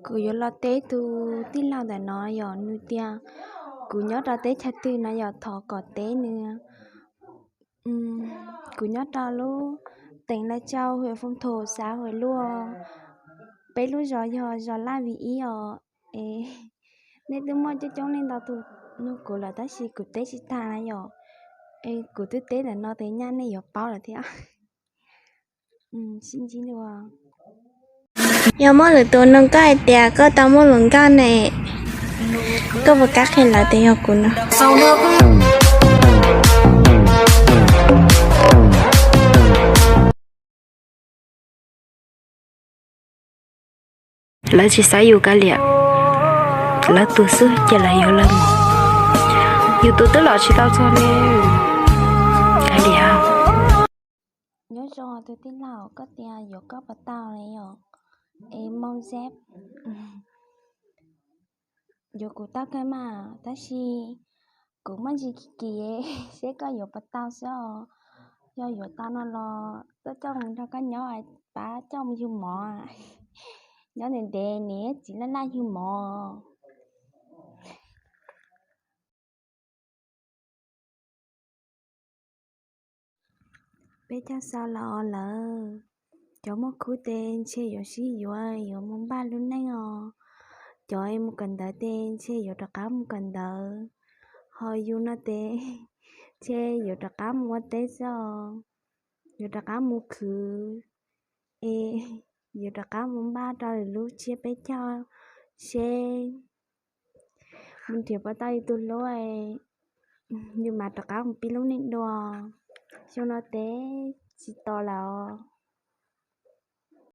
Kuv yuav los teb tus tij laug ntawm no yom, nws tias kuv nyob rau teb chaws twg no yom, thov kom teb nws. Kuv nyob rau lub teem Laj Tsau, hwm Foom Thum, xav hwm Luaj. Peb lub zos yog zos Laj Vim ib os. Es nej twb muaj coob coob leej ntau tus nug kuv lawm tab sis kuv teb tsis tag na yom. Es kuv twb teb ntawm no tes nyaj nej yuav paub lawm thiab. Sib ntsib dua. Yog muaj lwm tus nug koj hais tias koj tau muaj hluas nkauj ne, koj puas kam qhia lawv tias yog kuv no? Lawv tsis xav yus kav liam, lawv tuag xwb ces lawv yuav lawv mus. Yus tus twb los tsis tau txog ne, kav liam. Nyob zoo tus tij laug, koj tias yuav koj puas tau ne yom? Es Moo Zeb, yuav kuv tau kawg mas, tab sis kuv muaj ntsis kim kim seb koj yuav puas tau xwb os. Yog yuav tau no los tuaj coj mus nrog koj nyob, pab coj mus yug mov. Nyob ntev ntev niam txiv laj laj yug mov. Peb caug xaus los lawm. Cov muaj khub tes ntshe yuav sib yuav, yuav mus npaj lub neej os. Cov mus kawm ntawv tes ntshe yuav rov qab mus kawm ntawv. Ho yus no tes ntshe yuav rov qab mus ua teb xwb os. Yuav rov qab mus khwv, es yuav rov qab mus npaj rau lwm lub tsiab peb caug seb mus nrhiav puas tau yus tus hlub, yus mam rov qab mus pib lub neej dua. Xyoo no tes tsis tos lawm os.